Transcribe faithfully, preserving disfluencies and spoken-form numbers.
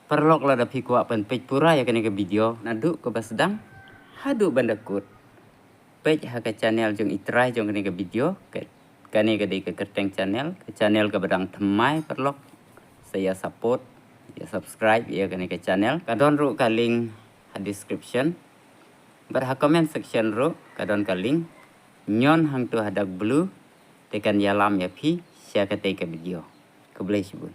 Paralok, lada phi kwah ban peit pura ïa kane ka video naduh kaba sdang haduh ban da kut, peit ha ka channel jong i trai jong kane ka video. Ka, kane ka dei ka Kyrteng Channel, ka channel kaba dang thymmai paralok. Sa ïa support, ïa subscribe ïa kane ka channel. Ka don ruh ka link ha description bad ha comment section ruh ka don ka link. Ñion hangto ha dak blue te kan ïalam ïa phi sha katei ka video. Khublei shibun.